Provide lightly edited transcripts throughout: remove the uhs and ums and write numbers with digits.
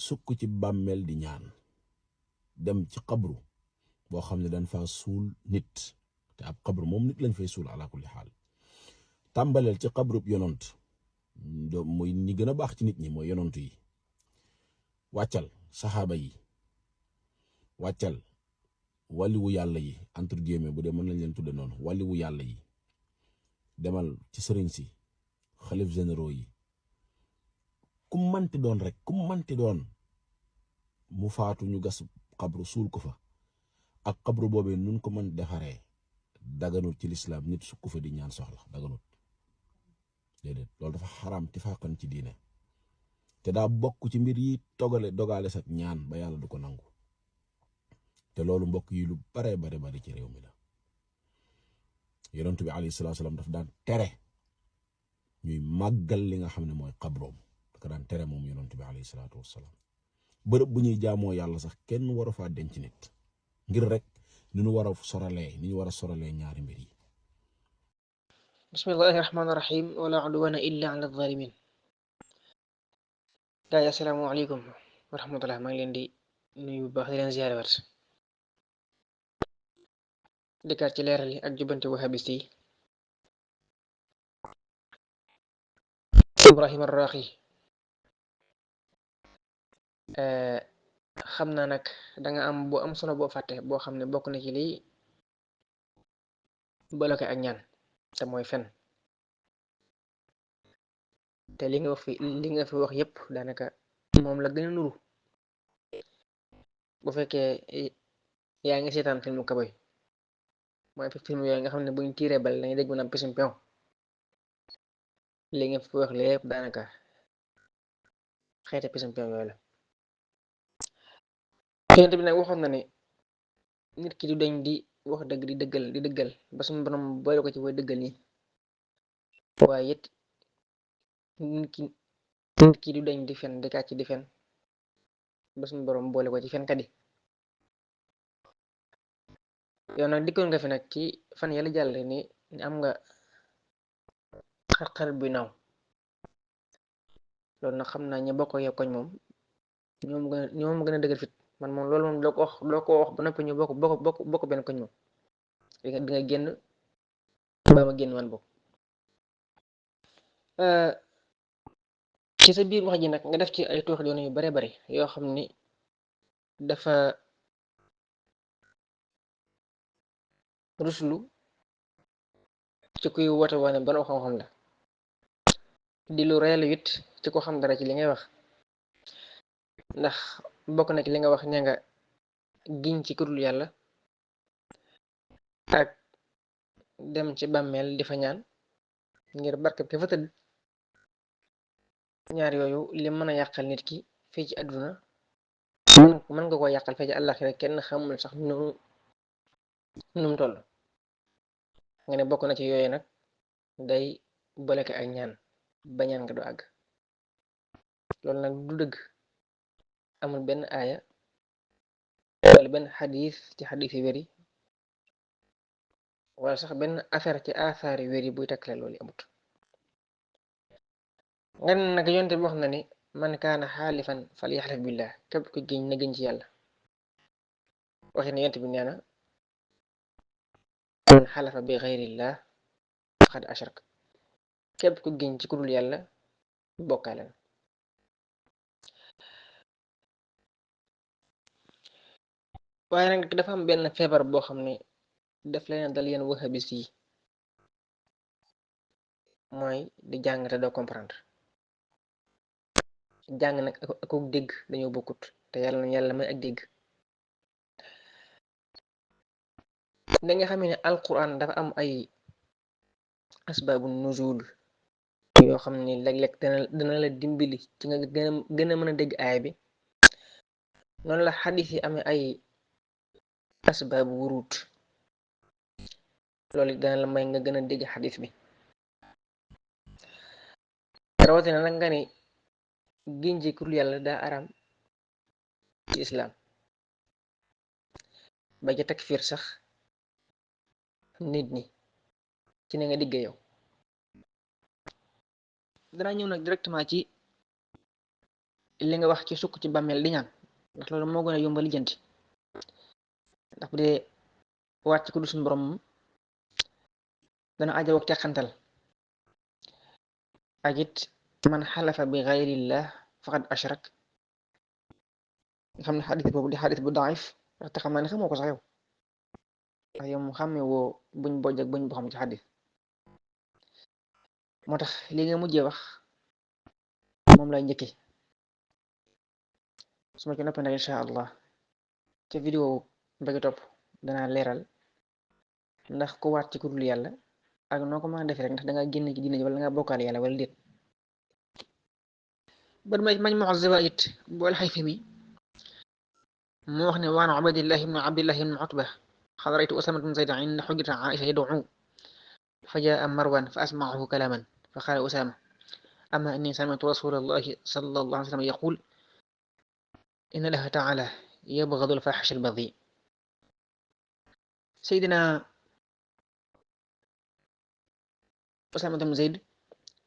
sukk ci bàmmeel di ñaan dem ci xabru boo xam ne dañ faa suul nit te ab xabru moom nit lañ fay suul ala kulli xaal tàmbaleel ci xabrub yonant muy ñi gën a baax ci nit ñi mooy yonantu yi wàccal saxaaba yi wàccal wàlliwu yàlla yi entre guillemets bu dee mën nañ leen tudde noonu wàlliwu yàlla yi demal ci sëriñ si xalif généraux yi ku manti doon rek ku manti doon mu faatu ñu gas xabru suul ko fa ak xabru boobee nun ko mën defaree daganut ci lislaam nit sukk fa di ñaan soxla daganut déedéet loolu dafa xaraam tifaakan ci diine te daa bokk ci mbir yi dogale sa ñaan ba yàlla du ko nangu te loolu mbokk yi lu bare bari ci réew mi la yonent bi alayhi salaatu salaam daf daan tere ñuy màggal li nga xam ne mooy xabroom da ko daan tere moom yonent bi alayhi salaatu wassalaam bërëb bu ñuy jaamoo yàlla sax kenn waru faa denc nit ngir rek ni ñu war a soralee ñaari mbir yi. bismillahi rahmaani rahim wala udwana illa ala zalimin. gaa yi assalaamu aleykum wa rahmatullah, maa ngi leen di nuyu bu baax di leen ziyaare wat dikkaat ci leeral yi ak jubbante wahabist yi. Ibrahim Arraqi xam naa nag danga am bu am solo boo fàtte boo xam ne bokk na ci liy bloqué ak ñaan te mooy fen. te li nga fi wax yépp daanaka moom la gën a nuru bu fekkee yaa ngi seetaan filmu kaboy mooy film yooyu nga xam ne buñ tiiree bal dañuy dégg mu naan pisim pion. li nga fi wax lépp daanaka xeete pisim pion yooyu la. yonent bi nag waxoon na ne nit ki du dañ di wax dëgg di dëggal ba suñu borom boole ko ci way dëggal yi waaye it nit ki du dañ di fen di kàcc di fen ba suñu borom boole ko ci fenkat yi. yow nag dikkoon nga fi nag ci fan yàlla jàll ni am nga xar-xar buy naaw loolu nag xam naa ñi bokk yow koñ moom ñoom gën a dëgër fit man moom loolu moom loo ko wax ba noppi ñu bokk benn koñ moom di nga génn ba ma génn man bokk. ci sa biir wax ji nag nga def ci ay toox doon yu bare bari yoo xam ni dafa ruslu ci kuy woote wane borom xam-xam la di lu reelu it ci ko xam dara ci li ngay wax ndax bokk na ci li nga wax ne nga giñ ci kudul yàlla ak dem ci bàmmeel di fa ñaan ngir barkeb ke fa tëdd. ñaar yooyu li mën a yàqal nit ki fii ci àdduna mën nga ko yàqal fii ci àllaxira kenn xamul sax num toll nga ne bokk na ci yooyu nag day boleke ak ñaan ba ñaan nga du àgg. loolu nag du dëgg amul benn aaya wala benn xadis ci xadis yi wér yi wala sax benn affaire ci asaari wér yi buy takkale loolu amut. nga ne nag yonte bi wax na ni man kaana xaalifan fal yaxlif billah képp ku géñ na gën ci yàlla. waxi ne yonte bi nee na man xalafa bi xayrillah faqad ashrak képp ku géñ ci kudul yàlla bokkaale na. waaye nag dafa am benn feebar boo xam ne daf leen dal yéen wahabis yi mooy di jàng te doo comprendre. jàng nag ak dégg dañoo bokkut te yàlla may ak dégg. da nga xam ne alquran dafa am ay asbaabu nuzul yoo xam ne léeg-léeg dana la dimbali ci nga gën a mën a dégg aaya bi. noonu la xadis yi amee ay asbaabu wurut loolu dana la may nga gën a dégg xadis bi. rawatina nag nga ne giñ ci kudul yàlla daa aram ci islaam ba ca takfir sax nit ñi ci ne nga digg yow. danaa ñëw nag directement ci li nga wax ci sukk ci bàmmeel di ñaan ndax loolu moo gën a yomba lijjanti ndax bu dee waat ci ku dul suñu borom moom dana ajawok teqantal ak it man xalafa bi gayrillah faqad ashrak nga xam ne xadis boobu di xadis bu daif te xam naa ne xamoo ko sax yow ndax yow mu xàmme woo buñ bojj ak buñ boo xam ci xadis moo tax li nga mujjee wax moom lay njëkki su ma ci noppee nag incha allah ca vidéo mbagi topp danaa leeral ndax ku waat ci ku dul yàlla ak noo ko mën a defee rek ndax dangaa génn ci diina ji wala nga bokkaal yàlla wala déet ba mañ moo zawaid bool xayfami moo wax ne waan ubadillahi ibnu abdillahi ibnu utba qad ra'aytu usama bn zayd inda xujrati aisha yad'u fa jaa marwan fa asma'ahu kalaman fa qaala usama amma inni sami'tu rasulallahi sallallahu alayhi wa sallam yaqul inna allaha ta'ala yabghadu al-fahisha al-badhi Seydina Usama bn Zayd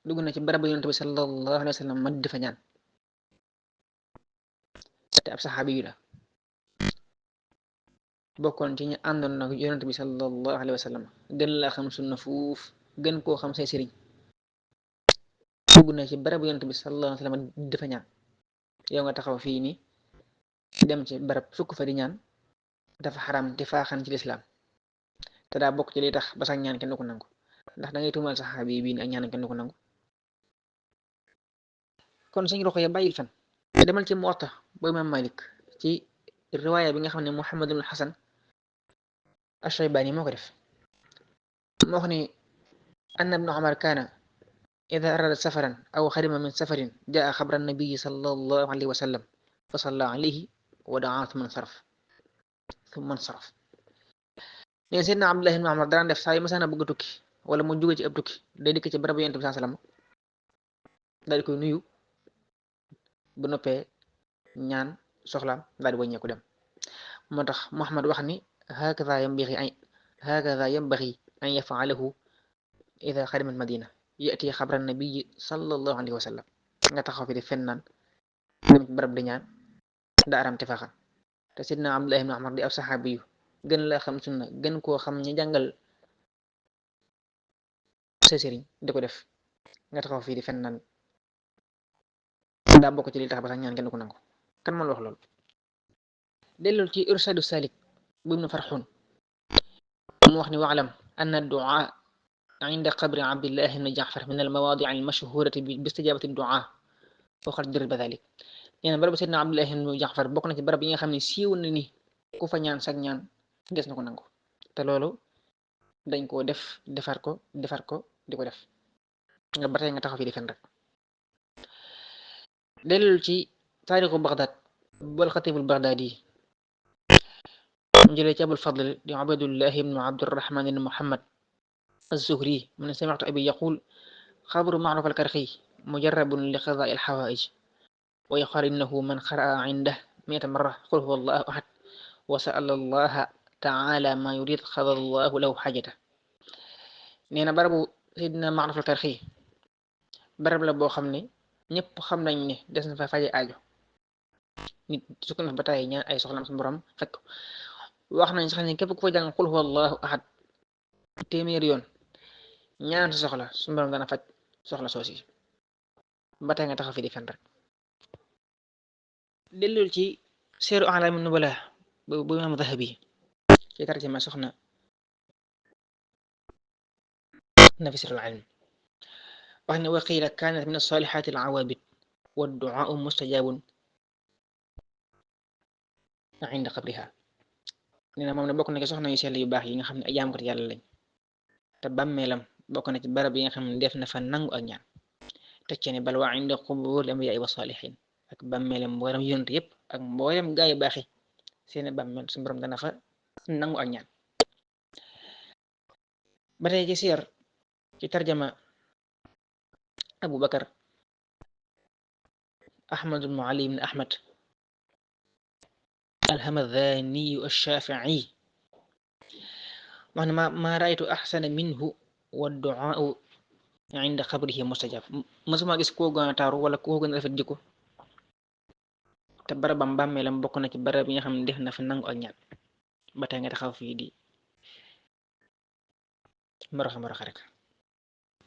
dugg na ci barab yonent bi sallallahu alayhi wa sallam ma di fa ñaan te ab saxaabi yu la bokkoon ci ñu àndoon nag yonent bi sallallahu alayhi wa sallam gën laa xam sunna fuuf gën koo xam say sëriñ dugg na ci barab yonent bi sallallahu alayhi wa sallam di fa ñaan yow nga taxaw fii nii dem ci barab sukk fa di ñaan dafa xaram te faaxan ci lislaam te daa bokk ci li tax ba sax ñaan kenn du ko nangu ndax da ngay tuumal saxaabi bii ni ak ñaan kenn du ko nangu kon suñ roxo ya bàyyil fan demal ci Muwatta bu Imam Malik ci riwaaya bi nga xam ne Muhammad ibn Hasan Ash-Shaybani moo ko def moo wax ni anna ibn Umar kaana ida arada safaran aw xarima min safarin jaa xabra nabii sallallahu alayhi wa sallam fa salla alayhi wa daa thumma nsaraf neen seydna Abdullah ibn Umar daan def saa yu masaana bëgg tukki wala mu jóge ci ab tukki day dikk ci barab yonent bi sallam daal di koy nuyu bu noppee ñaan soxlaam daal di wàññeeku dem moo tax Muhammad wax ni hakada yambaxi an yafaalahu ida xadima almadina yati xabra nabii sallallahu alayhi wa sallam nga taxaw fi di fen naan dem ci barab di ñaan da aram te faxan te sidna Abdullah ibn Umar di ab saxaabi yu gën la xam sunna gën koo xam ñi jàngal sa sëriñ di ko def nga taxaw fii di fen naan daa bokk ci li tax ba sax ñaan kenn du ko nangu kan moo la wax loolu dellul ci irsadu salik bu ibnu Farxun mu wax ni waalam anna duaa inda qabri Abdillah ibn Jaafar min al mawaadi al mashhurati bi istijabati duaa waxat duriba dalik nee na barab seydna Abdillah ibn Jaafar bokk na ci barab yi nga xam ne siiw na ni ku fa ñaan sag ñaan des na ko nangu te loolu dañ koo defar ko di ko def nga ba tey nga taxaw fi di fen rek dellul ci taarixu Baghdad bol xatibul Baghdadi jëlee ci Abul Fadl di Ubaydullah ibnu Abdurrahman ibn Muhammad az-Zuhri mu ne sami'tu abi yaqul xabru Ma'ruf al-Karxi mujarrabun li qada'i al-hawaa'ij wa yuqaalu innahu man qara'a indahu 100 marra qul huwa allahu ahad wa sa'ala allaha ta'ala ma yurid qada allahu lahu xaajata nee na barabu Seydina Ma'ruf al-Karxi barab la boo xam ne ñëpp xam nañ ne des na fa faje aajo nit su ko ba tàyyi ñaan ay soxlaam su borom fekk wax nañ sax ne képp ku fa jàng qul huwa allahu ahad téeméer yoon ñaan sa soxla su borom dana faj soxla soosi ba tey nga taxaw fi di fen rek dellul ci seeru a'laami nubala bu Imaam Dahabi ci tarjama soxna Nafisatul Ilm wax ne wa qiila kaanat min as-saalihaati al-awaabid wa ad-du'aa'u mustajaabun inda qabriha nee na moom ne bokk na ci soxna yu sell yu baax yi nga xam ne ay jaamkat yàlla lañ te bàmmeelam bokk na ci barab yi nga xam ne def na fa nangu ak ñaan teg ci ne bal wa inda qubuur al-anbiyaa wa saalihiin ak bàmmeelam mboolem yonent yëpp ak mboolem gaa yu baax yi seeni bàmmeel su borom dana fa nangu ak ñaan ba tey ci siyar ci tarjama Abu Bakar Ahmad ibn Ali ibn Ahmad al-Hamadani ash-Shafi'i wax ne ma ra'aytu ahsana minhu wa ad-du'aa'u inda qabrihi mustajab mësuma gis koo gën a taaru wala koo gën a rafet jikko te barabam bàmmeelam bokk na ci barab yi nga xam ne def na fa nangu ak ñaan ba tey nga taxaw fii di mboroxe rek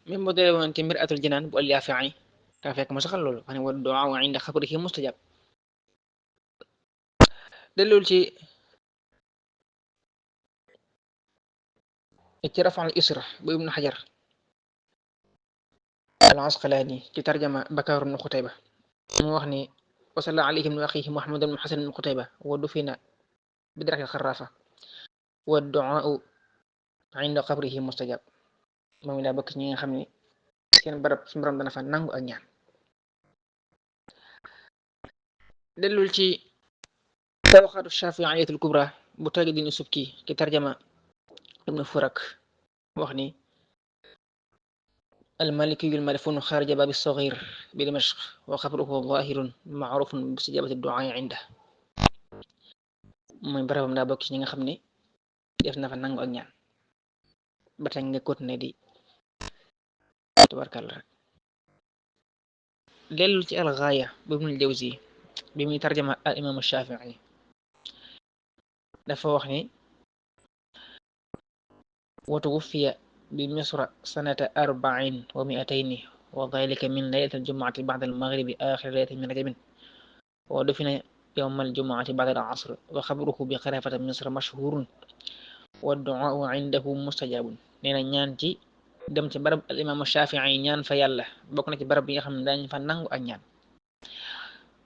même boo dee woon ci mbir atul jinaan bu al-Yaafi'i daa fekk mu saxal loolu wax ne wa du'aa inda xabrihi mustajab dellul ci raf'ul isra bu ibnu xajar al asqalaani ci tarjama Bakaar ibnu Xutayba mu wax ni wasalla alayhim wa axiihi Muhammad ibnu Xasan ibnu Xutayba wa dufina bi daraki xaraafa wa du'aa inda qabrihi mustajab moom daa bokk ñi nga xam ne seen barab su borom dana fa nangu ak ñaan dellul ci tabaqaatu shafi'iyatul kubra bu Taajuddin Subki ci tarjama ibnu Furak wax ni المالكي المدفون خارج باب الصغير بدمشق وقبره ظاهر معروف باستجابة الدعاء عنده mooy barabam daa bokk ci ñi nga xam ne def na fa nangu ak ñaan ba tax nga continuer di tubarkal rek dellul ci al-Gaaya bu Ibnul Jawzi bi muy tarjama al imam Shafii dafa wax ni wa tuwuffiya bi Misra sanata 400 wa dhalika min laylatil jumu'ati ba'da al-maghribi akhir laylatin min Rajab wa dufina يوم الجمعة بعد العصر وخبره بخلافة مصر مشهور والدعاء عنده مستجاب neena ñaan ci dem ci barab al imam Shafii ñaan fa yàlla bokk na ci barab yi nga xam ne dañ fa nangu ak ñaan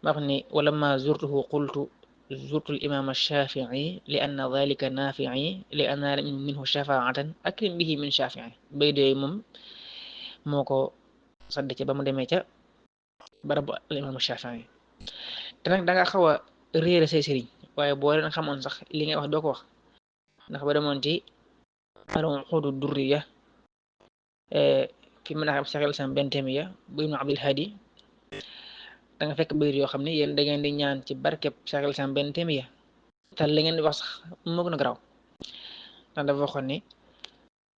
wax ni walamma zurtuhu qultu zurtu al imam Shafii li anna dhalika nafi'i li anna minhu shafa'atan akrim bihi min Shafii bay doy moom moo ko sadd ci ba mu demee ca barab al imam Shafii te nag danga xaw a réere say sëriñ waaye boo leen xamoon sax li ngay wax doo ko wax ndax ba demoon ci al-Uquudu Durriya fi mën a xam Cheikh al-Islam Ibn Taymiyya bu Ibnu Abdul Hadi da nga fekk bayit yoo xam ne yéen da ngeen di ñaan ci barkeb Cheikh al-Islam Ibn Taymiyya te li ngeen di wax sax moo gën a garaaw ndax dafa waxoon ni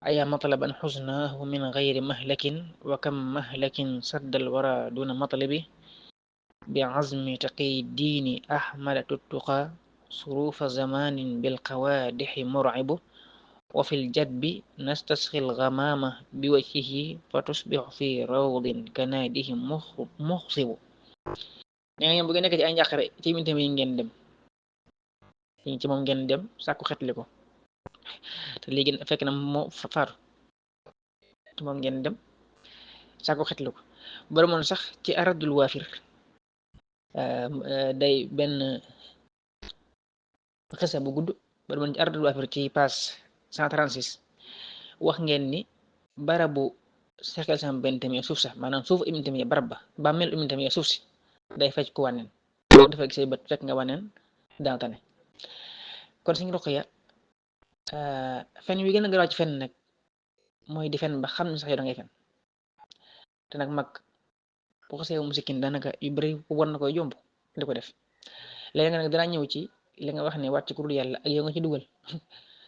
ayaa matlaban xusnaahu min gayri mahlakin wa kam mahlakin saddal wara duna matlabi بعزم تقي الدين أحمد التقى صروف زمان بالقوادح مرعب وفي الجدب نستسقي الغمامة بوجهه فتصبح في روض كناده مخصب ñaan bu ngeen nekk ci ay njàqare ci min tamit ngeen dem ci moom ngeen dem sàkku xetli ko te léegi fekk na moo faatu ci moom ngeen dem sàkku xetli ko bari moon sax ci aradul waafir day benn xisa bu gudd ba doon ci ardul waafir ci page 136 wax ngeen ni barabu Cheikh al-Islam Ibn Taymiyya suuf sax maanaam suufu Ibn Taymiyya barab ba bàmmeel Ibn Taymiyya suuf si day faj ku wànneen boo defee say bët fekk nga wànneen dana tane kon suñu Ruqayya fen wi gën a garaaw ci fen nag mooy di fen ba xam ne sax yow da ngay fen te nag mag bu ko seewu musikin daanaka yu bari war na koy jomb di ko def léegi nag danaa ñëw ci li nga wax ne wàcc ku dul yàlla ak yow nga ci dugal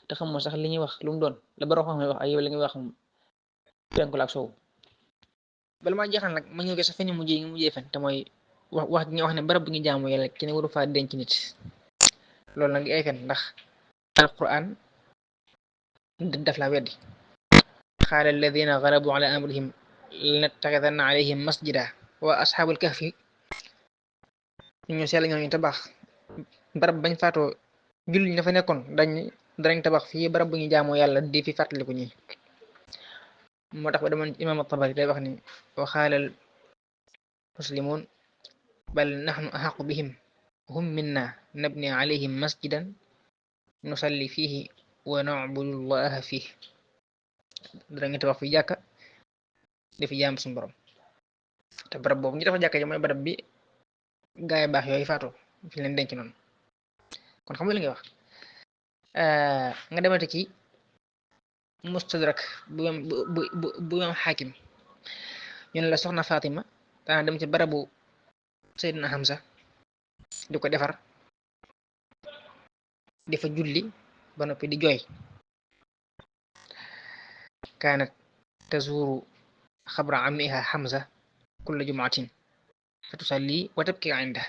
te xamoo sax li ñuy wax lu mu doon la borom xam wax ak yow li nga wax penku la ak soow bala maa jeexal nag ma ñëw ko sax fen mujjee nga mujjee fen te mooy wax gi nga wax ne barab bi ngi jaamu yàlla kenn waru faa denc nit loolu nag di ay fen ndax alquran daf laa weddi qaala alladina galabu ala amrihim lanattaxidanna alayhim masjida wa asxaabul kahfi ñu sell ñooñu tabax barab bañ faatoo julli ña fa nekkoon danañ tabax fii barab bu ñu jaamoo yàlla di fi fàttaliku ñi moo tax ba demoon imaam at-Tabari day wax ni wa xaalal muslimun bal naxnu axaqu bihim hum minna nabni alayhim masjidan nusalli fihi wa nabudu llaha fih danañ tabax fi jàkka di fi jaam suñu borom te barab boobu ñu dafa jàkka ji mooy barab bi gaay baax yooyu faatoo fi leen denc noonu kon xam nga li ngay wax nga demate ci mustadrak bu imam xaakim ñu ne la soxna Fatima daana dem ci barabu Seydina Hamza di ko defar di fa julli ba noppi di jooy kaanat tazuru xabra amiha Hamza kulla jumaatin fa tusalli wa tabki inda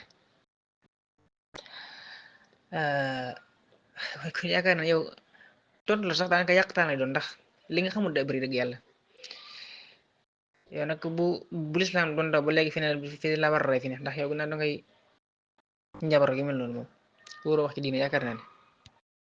waaye kon yaakaar na yow tontu la sax daanaka yàqtaan lay doon ndax li nga xamul da bëri dëgg yàlla yow nag bu lislaam doon daw ba léegi fi la war a rey fi ne ndax yow gannaaw da ngay njabar gi mel noonu moom wóoroo wax ci diine yaakaar naa ne